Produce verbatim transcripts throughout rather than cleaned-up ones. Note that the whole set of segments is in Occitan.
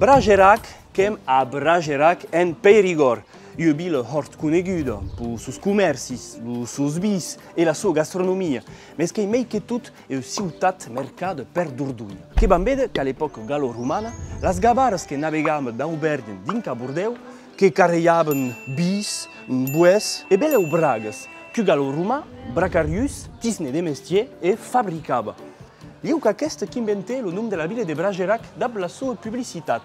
Bragerac, qu'èm a Bragerac en Perigòrd, ua vila hòrt coneguda pels sos comèrcis, los sos vins e la soa gastronomia, mes qu'ei mei que tot ua ciutat mercada per Dordonha. Que vam véder qu'a l'epòca galoromana, las gabarras que navegavan d'Auvèrnha dinc a Bordèu, que carrejavan vins, boès e benlèu bragas, qu'un galoroman, Bracarius, tisne de mestièr, e fabricava. Lhèu qu'aqueste qu'inventè lo nom de la vila de Bragerac dab la soa publicitat.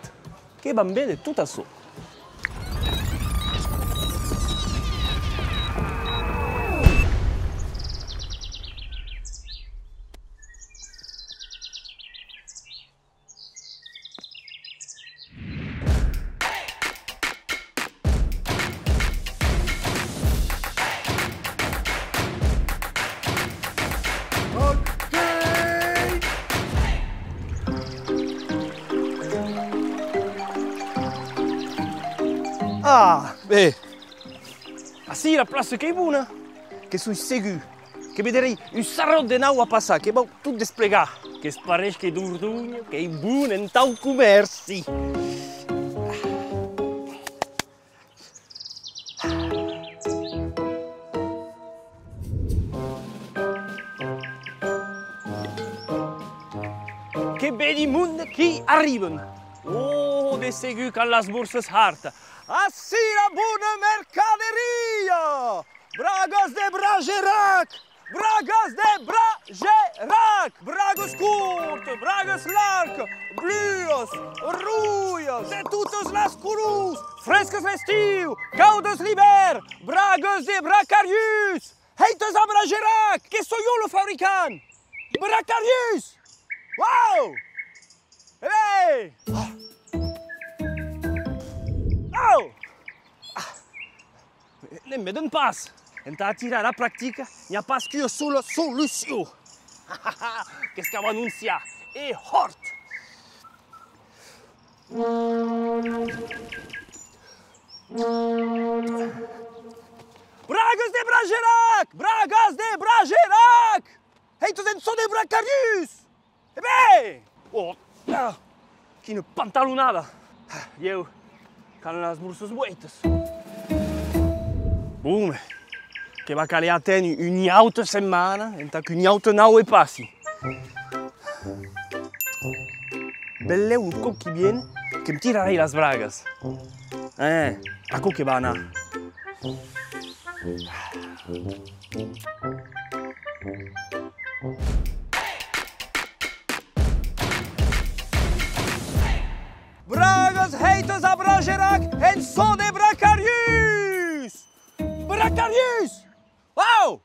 Que vam véder tot açò. Ah, ben, ací la plaça qu'ei bona, que soi segur que vederèi un sarròt de naut a passar, que vau tot desplegar, que's pareish que Dordonha qu'ei bon entau comèrci. Que vedi monde qui arriban! Oh, de segur qu'an las borsas hartas! Ací la bona mercaderia! Bragas de Bragerac! Bragas de Bragerac! Bragas cortas, bragas largas, bluas, rojas, de totas las colors, frescas l'estiu, caudas l'ivèrn, bragas de Bracarius! Hèitas a Bragerac, que soi jo lo fabricant! Bracarius! Uau! E ben! Ah! Au! Ah! Ne'n veden pas! Entà atirar la practica, n'i a pas qu'ua sola solucion! Que's cau anonciar, e hòrt! Bragas de Bragerac! Bragas de Bragerac! Hèitas en çò de Bracarius! E ben! Oh! Ah! Quina pantalonada! Ieu, qu'an las borsas vueitas. Bon, que va caler aténer ua auta setmana entà qu'un aute naut e passi. Benlèu lo còp qui vien que'm tirarèi las bragas. Eh, aquò que va anar. Bragas hèitas a Bragerac en çò de Bracarius! Bracarius! Uau!